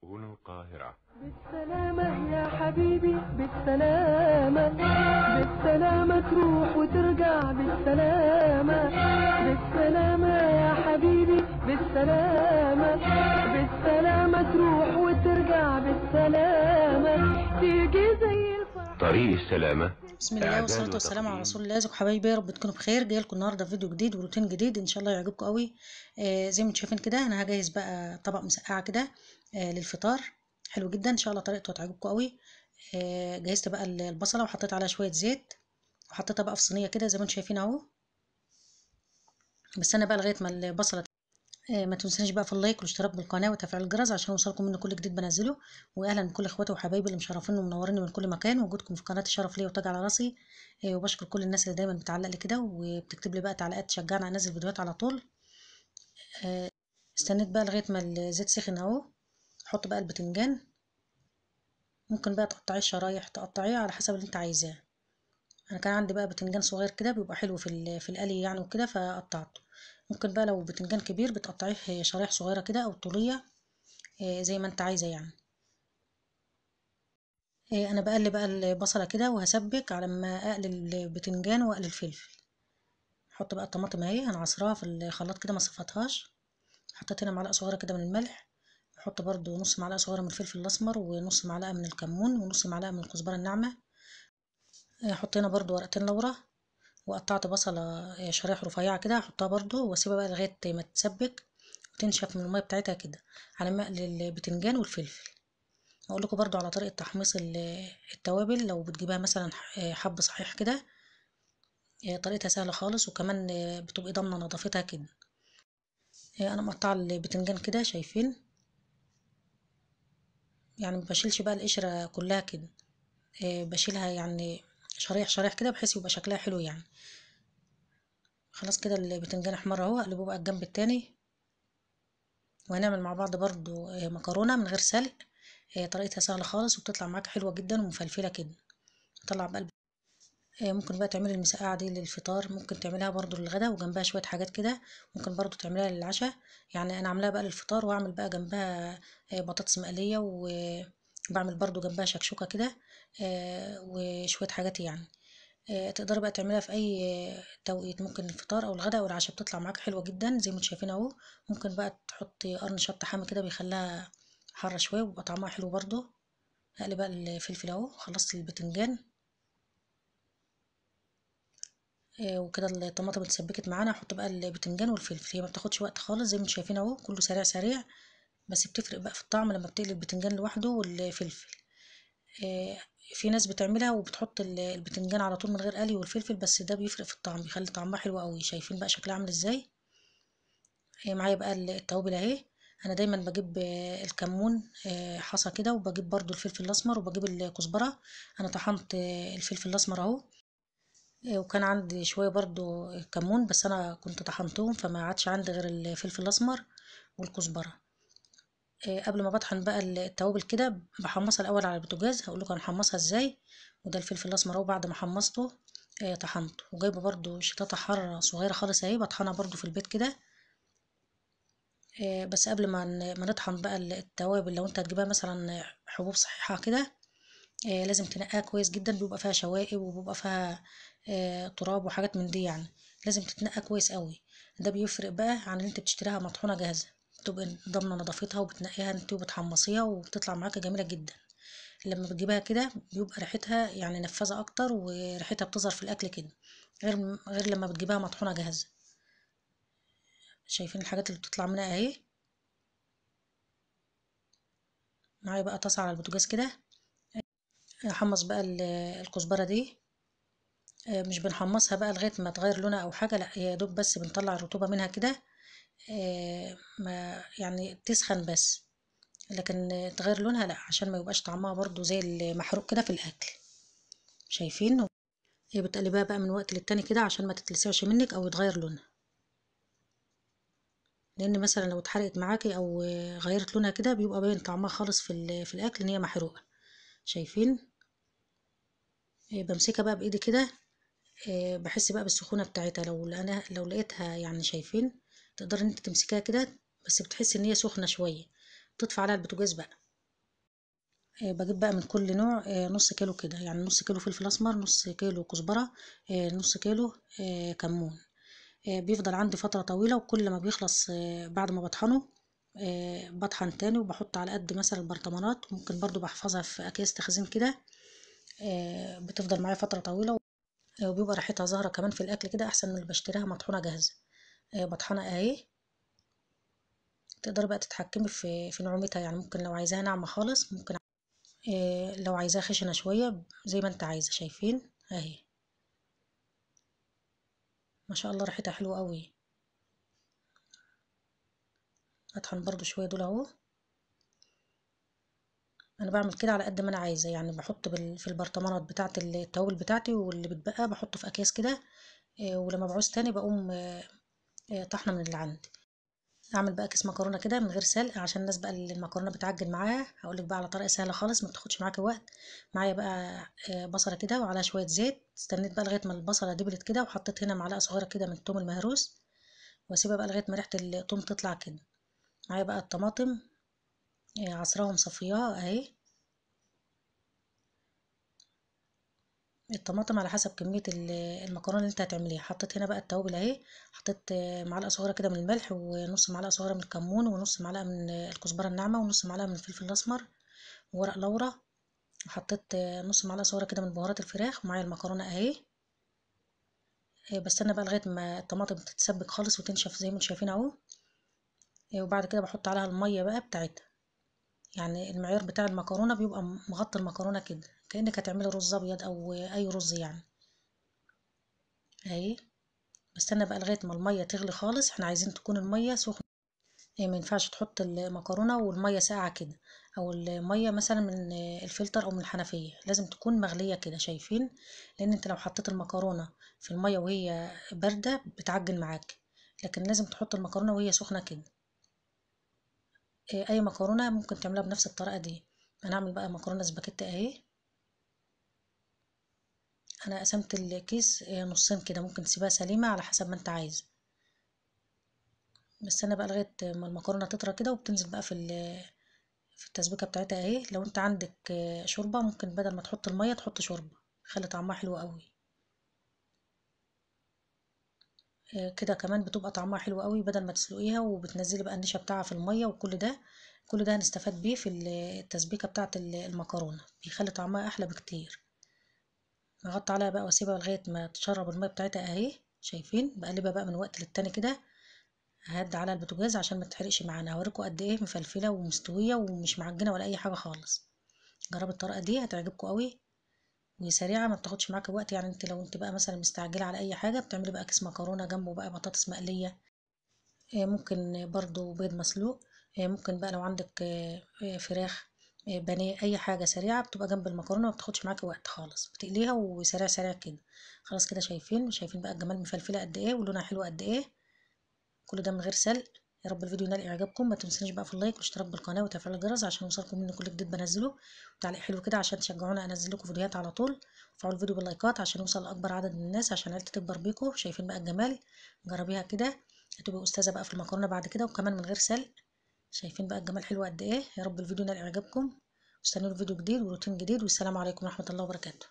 هنا القاهرة. بالسلامة يا حبيبي، بالسلامة، بالسلامة تروح وترجع بالسلامة، بالسلامة يا حبيبي، بالسلامة، بالسلامة تروح وترجع بالسلامة، تيجي زي الفرح. طريق السلامة. بسم الله والصلاة والسلام على رسول الله. ازيكم حبايبي، يا رب تكونوا بخير. جاي لكم النهارده فيديو جديد وروتين جديد ان شاء الله يعجبكم قوي. زي ما انتم شايفين كده انا هجهز بقى طبق مسقعه كده للفطار، حلو جدا ان شاء الله طريقته هتعجبكم قوي. جهزت بقى البصله وحطيت عليها شوية زيت وحطيتها بقى في صينية كده زي ما انتم شايفين اهو. بستنى بقى لغاية ما البصله. ما تنسونيش بقى في ال like والاشتراك بالقناة وتفعيل الجرس عشان يوصلكم منه كل جديد بنزله. واهلا بكل اخواتي وحبايبي اللي مشرفيني ومنوريني من كل مكان، وجودكم في قناتي شرف ليا وتاج على راسي. وبشكر كل الناس اللي دايما بتعلق لي كده وبتكتب لي بقى تعليقات تشجعني انزل فيديوهات على طول. استنيت بقى لغاية ما الزيت سخن اهو. حط بقى البتنجان، ممكن بقى تقطعيه شرايح، تقطعيه على حسب اللي انت عايزاه. انا كان عندي بقى بتنجان صغير كده بيبقى حلو في القلي يعني وكده، فقطعته. ممكن بقى لو بتنجان كبير بتقطعيه شرايح صغيرة كده او طوليه زي ما انت عايزه يعني. انا بقلب بقى البصله كده وهسبك على ما اقلي البتنجان واقلي الفلفل. احط بقى الطماطم اهي، انا عصراها في الخلاط كده ما صفتهاش. حطيت هنا معلقه صغيرة كده من الملح، احط برده نص معلقه صغيرة من الفلفل الاسمر ونص معلقه من الكمون ونص معلقه من الكزبره الناعمة. احط هنا برده ورقتين لورا، وقطعت بصله شرايح رفيعة كده احطها برده، واسيبها بقى لغاية ما تتسبك وتنشف من المية بتاعتها كده على ما اقلي البتنجان والفلفل. اقول لكم برده على طريقه تحميص التوابل لو بتجيبها مثلا حب صحيح كده، طريقتها سهلة خالص وكمان بتبقي ضامنه نظافتها كده. انا مقطعه البتنجان كده شايفين، يعني ما بشيلش بقى القشرة كلها كده، بشيلها يعني شرايح شرايح كده بحيث يبقى شكلها حلو يعني. خلاص كده البتنجان احمر اهو، اقلبه بقى الجنب التاني. وهنعمل مع بعض برضو مكرونه من غير سلق، طريقتها سهلة خالص وبتطلع معاك حلوة جدا ومفلفله كده. طلع بقى ممكن بقى تعملي المسقعه دي للفطار، ممكن تعمليها برضو للغدا وجنبها شوية حاجات كده، ممكن برضو تعمليها للعشاء. يعني انا عاملاها بقى للفطار واعمل بقى جنبها بطاطس مقلية، وبعمل برضو جنبها شكشوكه كده وشوية حاجات يعني. تقدري بقى تعمليها في اي توقيت، ممكن الفطار او الغدا او العشاء، بتطلع معاك حلوة جدا زي ما انتم شايفين اهو. ممكن بقى تحطي قرن شطه حامي كده بيخليها حارة شوية ويبقى طعمها حلو برضو. هقلي بقى الفلفل اهو، خلصت البتنجان وكده الطماطم اتسبكت معانا. احط بقى البتنجان والفلفل، هي ما بتاخدش وقت خالص زي ما انتم شايفين اهو، كله سريع سريع، بس بتفرق بقى في الطعم لما بتقلي البتنجان لوحده والفلفل. في ناس بتعملها وبتحط البتنجان على طول من غير قلي والفلفل، بس ده بيفرق في الطعم، بيخلي طعمها حلو قوي. شايفين بقى شكلها عامل ازاي. معايا بقى التوابل اهي، انا دايما بجيب الكمون حصى كده، وبجيب برضو الفلفل الاسمر، وبجيب الكزبره. انا طحنت الفلفل الاسمر اهو، وكان عندي شوية برضو كمون بس انا كنت طحنتهم فما عادش عندي غير الفلفل الاسمر والكزبره. قبل ما بطحن بقى التوابل كده بحمصها الاول على البوتاجاز، هقول لكم هنحمصها ازاي. وده الفلفل الاسمر اهو، بعد ما حمصته طحنته. وجايبه برضو شطاطه حارة صغيرة خالص اهي، بطحنها برضو في البيت كده. بس قبل ما نطحن بقى التوابل، لو انت هتجيبها مثلا حبوب صحيحه كده لازم تنقيها كويس جدا، بيبقى فيها شوائب وبيبقى فيها تراب وحاجات من دي يعني، لازم تتنقى كويس قوي. ده بيفرق بقى عن اللي انت بتشتريها مطحونه جاهزة، بتبقى ضامنه نظافتها وبتنقيها انت وبتحمصيها وبتطلع معاكي جميلة جدا. لما بتجيبها كده بيبقى ريحتها يعني نفاذه اكتر، وريحتها بتظهر في الاكل كده، غير لما بتجيبها مطحونه جاهزة. شايفين الحاجات اللي بتطلع منها اهي. معايا بقى طاسه على البوتاجاز كده، احمص بقى الكزبره دي. مش بنحمصها بقى لغاية ما تغير لونها او حاجة، لا يا دوب بس بنطلع الرطوبة منها كده، ما يعني تسخن بس، لكن تغير لونها لا، عشان ما يبقاش طعمها برضو زي المحروق كده في الاكل. شايفين بتقلبها بقى من وقت للتاني كده عشان ما تتلسعش منك او يتغير لونها، لان مثلا لو اتحرقت معاكي او غيرت لونها كده بيبقى باين طعمها خالص في الاكل ان هي محروقة. شايفين بمسكها بقى بايدي كده، بحس بقى بالسخونه بتاعتها. لو لقيتها يعني شايفين تقدر ان انت تمسكها كده، بس بتحس ان هي سخنة شوية، تطفي عليها البوتاجاز بقى. بجيب بقى من كل نوع نص كيلو كده، يعني نص كيلو فلفل اسمر، نص كيلو كزبره، نص كيلو كمون. بيفضل عندي فترة طويلة، وكل ما بيخلص بعد ما بطحنه بطحن تاني وبحط على قد مثلا البرطمانات، ممكن برضو بحفظها في اكياس تخزين كده، بتفضل معايا فترة طويلة، وبيبقى ريحتها زهره كمان في الاكل كده، احسن من اللي بشتريها مطحونه جاهزة. بطحنه اهي، تقدري بقى تتحكمي في نعومتها، يعني ممكن لو عايزاها ناعمة خالص، ممكن لو عايزاها خشنه شوية، زي ما انت عايزه. شايفين اهي ما شاء الله ريحتها حلوة قوي. اطحن برضو شوية دول اهو. انا بعمل كده على قد ما انا عايزه، يعني بحط في البرطمانات بتاعه التوابل بتاعتي، واللي بتبقى بحطه في اكياس كده، ولما بعوز تاني بقوم طحنه من اللي عندي. اعمل بقى كيس مكرونه كده من غير سلق، عشان الناس بقى اللي المكرونه بتعجن معاها. هقولك بقى على طريقه سهلة خالص ما بتاخدش معاكي وقت. معايا بقى بصله كده وعليها شوية زيت، استنيت بقى لغاية ما البصله دبلت كده، وحطيت هنا معلقه صغيرة كده من الثوم المهروس، واسيبها بقى لغاية ما ريحه الثوم تطلع كده. معايا بقى الطماطم عصراها ومصفياها اهي. الطماطم على حسب كمية المكرونه اللي انت هتعمليها. حطيت هنا بقى التوابل اهي، حطيت معلقه صغيرة كده من الملح، ونص معلقه صغيرة من الكمون، ونص معلقه من الكزبره الناعمة، ونص معلقه من الفلفل الاسمر، وورق لورا، وحطيت نص معلقه صغيرة كده من بهارات الفراخ. ومعايا المكرونه اهي. بستنى بقى لغاية ما الطماطم تتسبك خالص وتنشف زي ما انتم شايفين اهو، وبعد كده بحط عليها المية بقى بتاعتها. يعني المعيار بتاع المكرونه بيبقى مغطي المكرونه كده، كانك هتعملي رز ابيض او اي رز يعني اهي. بستنى بقى لغاية ما المية تغلي خالص، احنا عايزين تكون المية سخنة، ما ينفعش تحط المكرونه والمية ساقعه كده، او المية مثلا من الفلتر او من الحنفية، لازم تكون مغليه كده. شايفين؟ لان انت لو حطيت المكرونه في المية وهي باردة بتعجن معاك، لكن لازم تحط المكرونه وهي سخنة كده. اي مكرونه ممكن تعملها بنفس الطريقة دي. انا هعمل بقى مكرونه سباكيتي اهي. انا قسمت الكيس نصين كده، ممكن تسيبها سليمة على حسب ما انت عايز. بس انا بقى لغاية ما المكرونه تطرى كده، وبتنزل بقى في التسبيكه بتاعتها اهي. لو انت عندك شوربة ممكن بدل ما تحط المية تحط شوربة، خلي طعمها حلو قوي كده، كمان بتبقى طعمها حلو قوي بدل ما تسلقيها وبتنزلي بقى النشا بتاعها في المية. وكل ده كل ده هنستفاد بيه في التسبيكه بتاعه المكرونه، بيخلي طعمها احلى بكتير. اغطي عليها بقى واسيبها لغاية ما تشرب المية بتاعتها اهي. شايفين؟ بقلبها بقى من وقت للتاني كده، ههد على البوتاجاز عشان ما تتحرقش معانا. هوريكم قد ايه مفلفله ومستويه ومش معجنه ولا اي حاجة خالص. جربوا الطريقة دي هتعجبكم قوي، وسريعة ما بتاخدش معاك وقت. يعني انت لو انت بقى مثلا مستعجلة على اي حاجة بتعملي بقى كيس مكرونه جنبه بقى بطاطس مقلية، ممكن برضو بيض مسلوق، ممكن بقى لو عندك فراخ بانيه، اي حاجة سريعة بتبقى جنب المكرونه ما بتاخدش معاكي وقت خالص، بتقليها وسريع سريع كده. خلاص كده شايفين بقى الجمال، مفلفله قد ايه ولونها حلو قد ايه، كل ده من غير سلق. يا رب الفيديو ينال اعجابكم، ما تنسونيش بقى في ال like والاشتراك بالقناة وتفعيل الجرس عشان يوصلكم مني كل جديد بنزله، وتعليق حلو كده عشان تشجعونا انزل لكم فيديوهات على طول، وفعلوا الفيديو باللايكات عشان يوصل لاكبر عدد من الناس عشان عيلتي تكبر بيكم. شايفين بقى الجمال؟ جربيها كده هتبقي استاذه بقى في المكرونه بعد كده، وكمان من غير سلق. شايفين بقى الجمال حلو قد ايه؟ يا رب الفيديو ينال اعجابكم، واستنوا فيديو جديد وروتين جديد، والسلام عليكم ورحمة الله وبركاته.